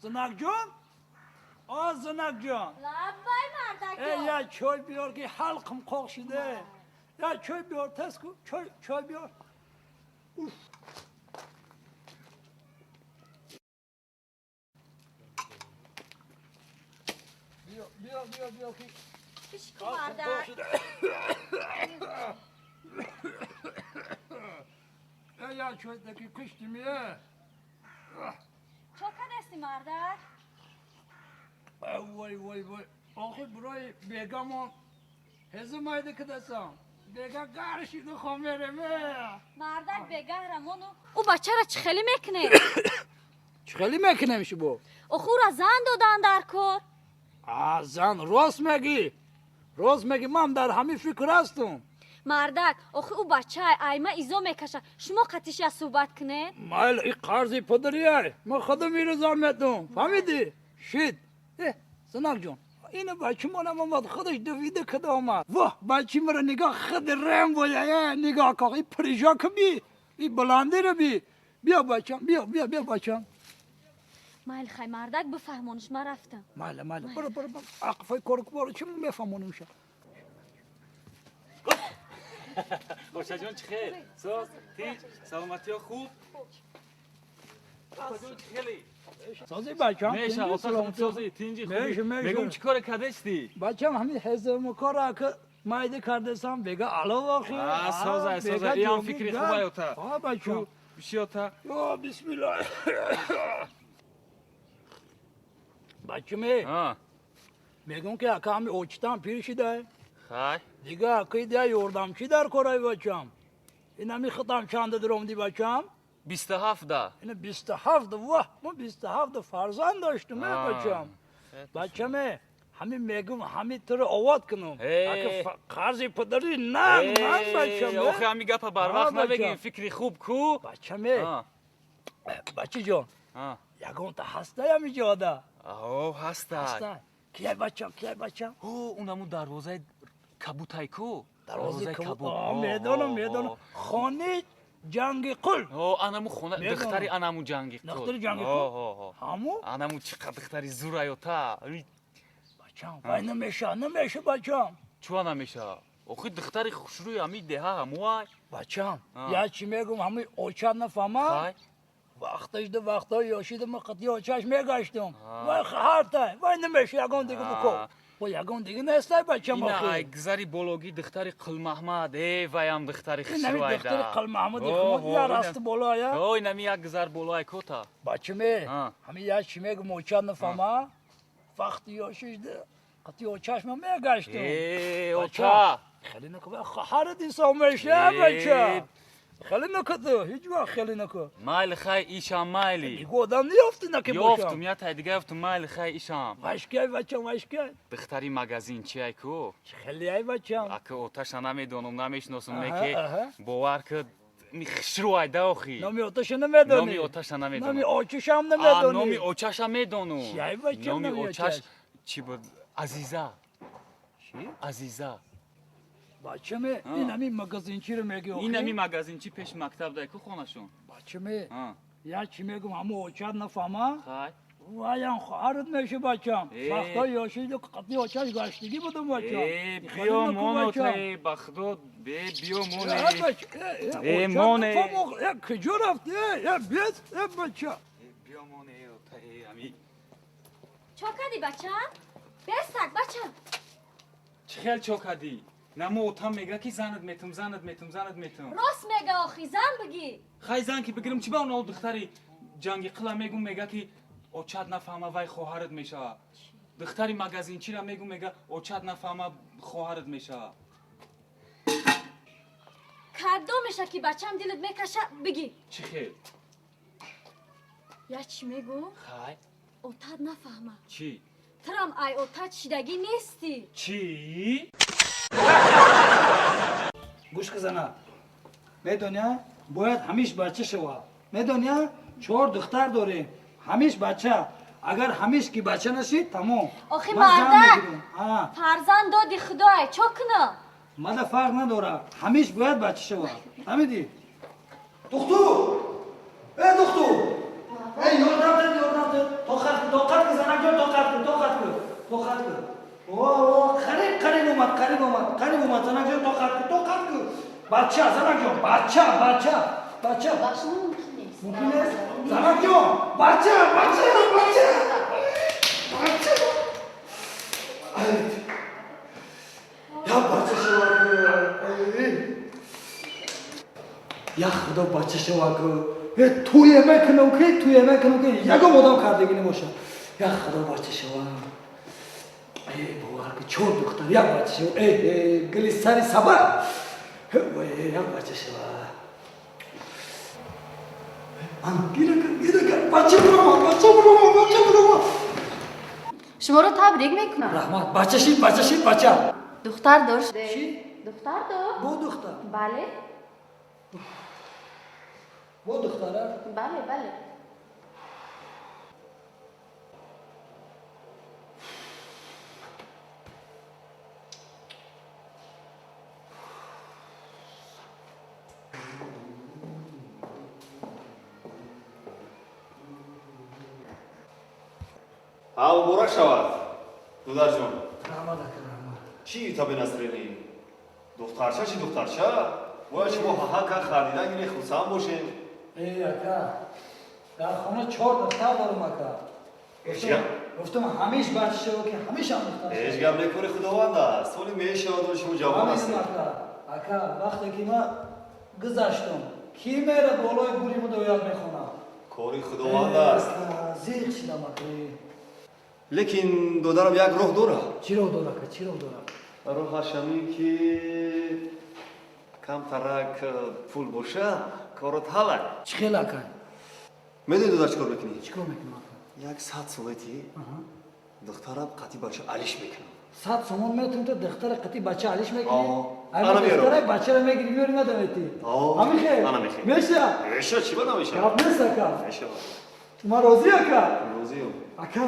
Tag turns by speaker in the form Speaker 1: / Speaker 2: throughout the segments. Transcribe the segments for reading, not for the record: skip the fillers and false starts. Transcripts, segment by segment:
Speaker 1: Зинак ҷон, о Зинак ҷон.
Speaker 2: Лаббай, мардак
Speaker 1: э
Speaker 2: ҷон.
Speaker 1: Я чой биёр, ки ҳалқим қоқ шиде. Я чой биёр, тез ку, чой, чой биёр. Уф. Биё, биё, биё, биё, ки
Speaker 2: Пишку,
Speaker 1: ҳалқим қоқ
Speaker 2: мардак.
Speaker 1: шиде. Э, я чой даки киштим, е.
Speaker 2: Чо кадасти, мардак?
Speaker 1: Вой, вой, вой, охи барои бегамон ҳезу майда кидасам. Бега гаршиду хомереме.
Speaker 2: Мардак, бегаҳрамону ӯ бачара чӣ хеле мекунед?
Speaker 1: Чӣ хеле мекунем шубо?
Speaker 2: Охи, ӯра зан додан дар кор.
Speaker 1: А, зан, рост мегӣ, рост мегӣ, ман дар ҳамин фикр ҳастум.
Speaker 2: Мардак, охи ӯ бачаи айма изо мекаша, шумо қатиша суҳбат кунед.
Speaker 1: Майли, и қарзи падарияй, ман худам ирӯзон метум, фаҳмидӣ? Шид, э Зинак ҷон, ина бачимонам омад, худаш давида када омад. Воҳ, бачи маро нигоҳ, худ рем боя, э нигоҳ ка, и прыжок би, и баландиро би. Биё, бачам, биё, биё, биё, бачам.
Speaker 2: Майли, хай, мардак, бифаҳмониш, ман рафтам.
Speaker 1: Майли, майли, баро, баро, баро, ақфои коркборо чӣ мефаҳмонимша?
Speaker 3: Ошаҷон, чӣ хел? Соз, тинч, саломатиё хуб? Ошаҷон, чӣ хелӣ?
Speaker 1: Сози, бачам?
Speaker 3: Меша, ота, худат созӣ, тинҷи, хубӣ?
Speaker 1: Меша, меша.
Speaker 3: Мегум, чӣ коре кадестӣ?
Speaker 1: Бачам, ҳамин ҳезумукора ки майда кардесам, бега алов охи.
Speaker 3: А, созай, созай, иам фикри хубай, ота.
Speaker 1: А, бачам.
Speaker 3: Биши, ота.
Speaker 1: Ё бисмилла, бачаме. Мегум, ки ака, ҳами очитам пир шидай.
Speaker 3: Хай.
Speaker 1: Дига акаи дия ёрдамчӣ дар корай, бачам. Ин ҳами худам чанда дуромди, бачам?
Speaker 3: 27-да.
Speaker 1: Ина 27. Ваҳ, мо 27 фарзанд доштум, э бачам. Бачаме, ҳами мегум, ҳами туро овод кунум. Ака, қарзи падари нан ман, бачам.
Speaker 3: Охи, ҳами гапа барвақт набегӣ, фикри хуб ку.
Speaker 1: Бачаме, бачиҷон, ягонта ҳастай ҳами ҷода?
Speaker 3: О, ҳастай.
Speaker 1: Кияй, бачам, кияй, бачам?
Speaker 3: О, унаму дарвозаи кабутай ку.
Speaker 1: Дарвозаи кабут, медонам, медонам, хони ҷанги қул.
Speaker 3: О, анаму хона, духтари анаму ҷанги қул.
Speaker 1: Духтари ҷанги қул ҳаму.
Speaker 3: Анаму чӣ қадр духтари зурай, ота.
Speaker 1: Бачам, вай намеша, намеша, бачам.
Speaker 3: Чуа намеша, охи? Духтари хушрӯи ҳами деҳа ҳамуай.
Speaker 1: Бачам, я чӣ мегум, ҳами очат нафаҳма. Вақташда, вақтҳои ёшида ма қати очаш мегаштум. Вай хаҳартай, вай намеша, ягон дига буко. Во, ягон дига нестай, бачам?
Speaker 3: Охи, ай гузари бологӣ духтари Қулмаҳмад, э, ваям духтари
Speaker 1: хушрӯайда. Духтари Қулмаҳмад я расти болоя?
Speaker 3: О, инами як гузар болоай кота.
Speaker 1: Бачаме, ҳами я чӣ мегум, очат нафаҳма, вақти ёшишда қати очаш ма мегаштум.
Speaker 3: Э, ота.
Speaker 1: Хеле наку, хаҳарат инсон меша, бача. Хеле накуду, ҳеҷ вақт хеле наку.
Speaker 3: Майли, хай, ишам майли.
Speaker 1: Дига одам неёфти наки бошам?
Speaker 3: Ёфтум, я тай дига ёфтум, майли, хай, ишам.
Speaker 1: Вашкай, бачам, вашкай?
Speaker 3: Духтари магазинчиай ку.
Speaker 1: Хеле ай, бачам?
Speaker 3: Ака, оташа намедонам, намешиносам, неке бовар ки, хушрӯай да, охи.
Speaker 1: Номи оташа намедонӣ?
Speaker 3: Номи оташа намедонам.
Speaker 1: Номи очашам намедонӣ?
Speaker 3: Номи очаша медонам.
Speaker 1: Чиай, бачам?
Speaker 3: Номи очаш чӣ буд? Азиза. Азиза.
Speaker 1: Бачаме, ин ҳамин магазинчиро мегӣ?
Speaker 3: Ин ҳамин магазинчи пеши мактаб дай ку хонашон.
Speaker 1: Бачаме, я чӣ мегум, ҳамо очат нафаҳма,
Speaker 3: Хай.
Speaker 1: ваям хоҳарат меша, бачам. Вақтҳои ёшиду қати очаш гаштигӣ будум, бачам.
Speaker 3: Э, биё, моно, ба худо, бе, биё, моне. Э, моне.
Speaker 1: Куҷо рафти? Э, бес, э, бача.
Speaker 3: Биё, моне, ами.
Speaker 2: Чо кардӣ, бачам? Бестак, бачам.
Speaker 3: Чӣ хел чо кардӣ? Намо отам мега, ки занат метум, занат метум, занат метум.
Speaker 2: Рост мега, охи, зан бигӣ.
Speaker 3: Хай, зан ки бигирам, чӣ ба оно духтари ҷанги қила мегум, мега, ки очат нафаҳма, вай хоҳарат мешава. Духтари магазинчира мегум, мега, очат нафаҳма, хоҳарат мешава.
Speaker 2: Кадомеша ки, бачам, дилат мекаша, бигӣ.
Speaker 3: Чӣ хел?
Speaker 2: Я чӣ мегум?
Speaker 3: Хай.
Speaker 2: Отат нафаҳма.
Speaker 3: Чӣ?
Speaker 2: Турам ай отат шидагӣ нестӣ.
Speaker 3: Чӣ?
Speaker 1: Гӯш кизана, медоня, бояд ҳамиш бача шава, медоня, чор духтар дорем, ҳамиш бача. Агар ҳамиш ки бача нашид, тамом.
Speaker 2: Охи,
Speaker 1: Ман зан
Speaker 2: мардак.
Speaker 1: мегирам. А,
Speaker 2: Фарзанд доди худой, чо кунам?
Speaker 1: Мада фарқ надора, ҳамиш бояд бача шава, фаҳмидӣ? Духтур, э, духтур. Эй, ёрдам дед, ёрдам дед. Тоқат кун, тоқат кун, занакҷон, тоқат кун, тоқат кун. Тоқат кун. О, қариб, қариб омад, қариб омад, қариб омад, занакҷон, тоқат кун, тоқат кун. Бача, занакҷон, бача, бача, бача.
Speaker 2: Ба шумо мумкин нест.
Speaker 1: Мумкин нест? Занакҷон, бача, бача, бача. Бача. Ай. Я бача шава. Я худо бача шава. Э, туе мекунам ки, туе мекунам ки ягон одам кардагӣ намошад. Я худо бача шава. Э, бовар ки чор духтар, як бача шава. Э, э, гили сари саба. Ой, як бача шава. Ан гирака, гирака, бача бурома, бача бурома, бача бурома.
Speaker 2: Шуморо табрик мекунам.
Speaker 1: Раҳмат, бача шид, бача шид, бача.
Speaker 2: Духтар дошт.
Speaker 1: Чӣ?
Speaker 2: Духтар дошт.
Speaker 1: Бо духтар.
Speaker 2: Бале.
Speaker 1: Бо духтара?
Speaker 2: Бале, бале.
Speaker 4: Ҳа, муборак шавад, дударҷон.
Speaker 1: Раҳмат, ака, раҳмат.
Speaker 4: Чӣ таби насрини? Духтарча чи духтарча? Бояд шумо ҳаҳака хандидан гире, хурсанд бошем.
Speaker 1: Эй, ака, дар хона чор духтар дорам, ака. Гуфтам ҳамеш бача шава ки ҳамешам духтар шава.
Speaker 4: Ҳеҷ гап не, кори худованд аст. Соли мешавад, шумо ҷавон ҳастед.
Speaker 1: Ака, ака, вақте ки ман гузаштам, ки мера болои гури мудоят мехонам?
Speaker 4: Кори худованд аст.
Speaker 1: Зиқ шидам, ака.
Speaker 4: Лекин додарам як роҳ дорад.
Speaker 1: Чӣ роҳ дорад, ака? Чӣ роҳ дорад?
Speaker 4: Роҳаш ҳамин ки камтарак пул боша, корот ҳалак.
Speaker 1: Чӣ хел, ака?
Speaker 4: Медони, додар, чӣ кор мекунӣ?
Speaker 1: Чӣ кор мекунам, ака?
Speaker 4: 100 сомати духтарам қатъи бача алиш мекунам.
Speaker 1: 100 сомон метавон то духтара қатъи бача алиш мекунӣ?
Speaker 4: Ана меёрам.
Speaker 1: Духтара бачаро мегири, меёри, надаметӣ. Ҳамин хел?
Speaker 4: Ана мехел.
Speaker 1: Меша?
Speaker 4: Меша, чӣ ба намеша?
Speaker 1: Гап нест, ака.
Speaker 4: Меша.
Speaker 1: Ман розӣ, ака?
Speaker 4: Розиам.
Speaker 1: Ака.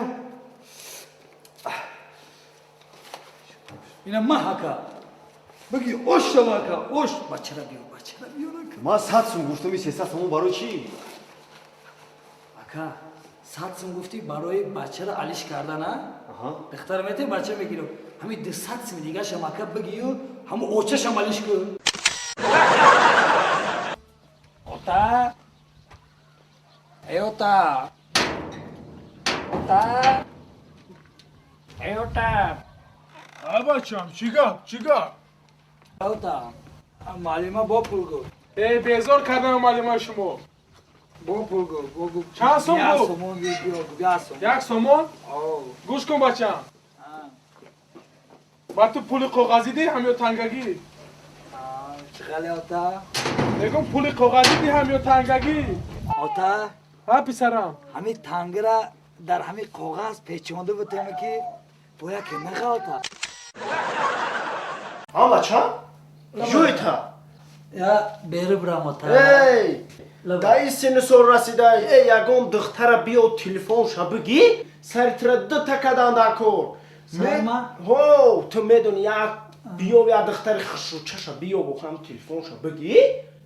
Speaker 1: Ина маҳ, ака. Биги ош шава, ака, ош. Бачара биёр, бачара биёр, ака.
Speaker 4: Ман 100 сум гуфтам, и 300 сомон барои чӣ?
Speaker 1: Ака, 100 сум гуфтӣ барои бачара алиш кардан, а? Духтара метавӣ, бача мегирам. Ҳамин 200 суми дигашам, ака, бигию, ҳамун очашам алиш кун. Ота? Эй, ота! Ота! Эй, ота!
Speaker 5: А бачам, чӣ гап, чӣ гап?
Speaker 1: Ота, муаллима бо пул гуфт.
Speaker 5: Э, безор кардам муаллимаи шумо.
Speaker 1: Бо пул гуфт, бо гуфт.
Speaker 5: Чанд сом
Speaker 1: Як
Speaker 5: гуфт?
Speaker 1: сомон биё, гуфт, як сом.
Speaker 5: Як сомон?
Speaker 1: О.
Speaker 5: Гӯш кун, бачам. Ба ту пули коғазӣ диҳам ё тангагӣ?
Speaker 1: Чӣ хеле, ота?
Speaker 5: Мегӯм, пули коғазӣ диҳам ё тангагӣ?
Speaker 1: Ота?
Speaker 5: Ҳа, писарам.
Speaker 1: Ҳамин тангара дар ҳамин коғаз печонда будем ки бояд ки нағалта.
Speaker 6: Ҳа, бачам? Ҷойта?
Speaker 1: Я бери бирам, ота.
Speaker 6: Эй, дар ин синну сол расидай, эй, ягон духтара биё, телефонша бигӣ, сари тира дута кадан дар кор.
Speaker 1: Сарма?
Speaker 6: Ҳо, ту медони, як биё, як духтари хушрӯчаша биё, бохам телефонша бигӣ.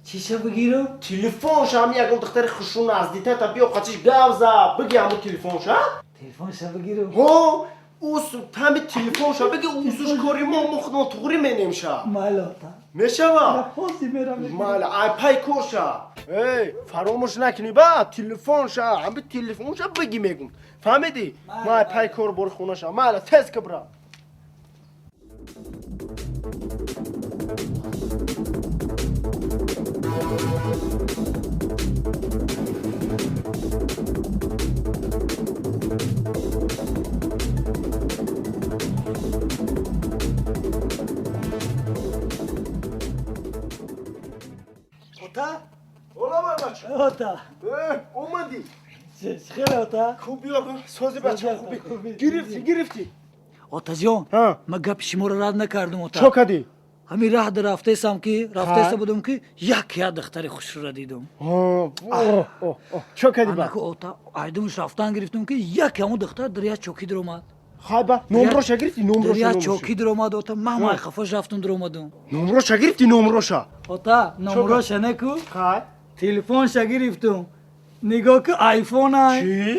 Speaker 1: Чиша бигиру?
Speaker 6: Телефонша, ҳами ягон духтари хушрӯ наздитата биё, қатиш гав за, бигӣ ҳаму телефонша.
Speaker 1: Телефонша бигиру?
Speaker 6: Ҳо, ус ҳами телефонша бигӣ, усуш кори мо, мо худмон туғрӣ менемша.
Speaker 1: Майли, ота.
Speaker 6: Мешава?
Speaker 1: Ҳозир мерам.
Speaker 6: Майли, ай пай корша. Эй, фаромӯш накунӣ ба, телефонша, ҳами телефонша бигӣ мегум. Фаҳмидӣ? Ма ай пай кор бори хонаша. Майли, тез ка бира.
Speaker 1: Ота?
Speaker 6: Ола, бача.
Speaker 1: Ота.
Speaker 6: Э, омадӣ.
Speaker 1: Чӣ хеле, ота?
Speaker 6: Хуб, биё, сози, бача, хуби. Гирифтӣ, гирифтӣ.
Speaker 1: Отаҷон, ман гапи шуморо рад накардам, ота.
Speaker 6: Чо кардӣ?
Speaker 1: Ҳамин раҳ рафтесам ки рафтеса будам ки як духтари хушрӯра дидам.
Speaker 6: Чо кардӣ ба?
Speaker 1: Анаку, ота, айдумш рафтан гирифтам ки як ҳамун духтар дар як чокӣ даромад.
Speaker 6: Хай, ба номроша гирифтӣ, номроша?
Speaker 1: Дар як чокӣ даромад, ота, ман май хафош рафтам, даромадам.
Speaker 6: Номроша гирифтӣ, номроша?
Speaker 1: Ота, номроша неку.
Speaker 6: Хай.
Speaker 1: Телефонша гирифтам. Нигоҳ ки, айфон ай.
Speaker 6: Чӣ?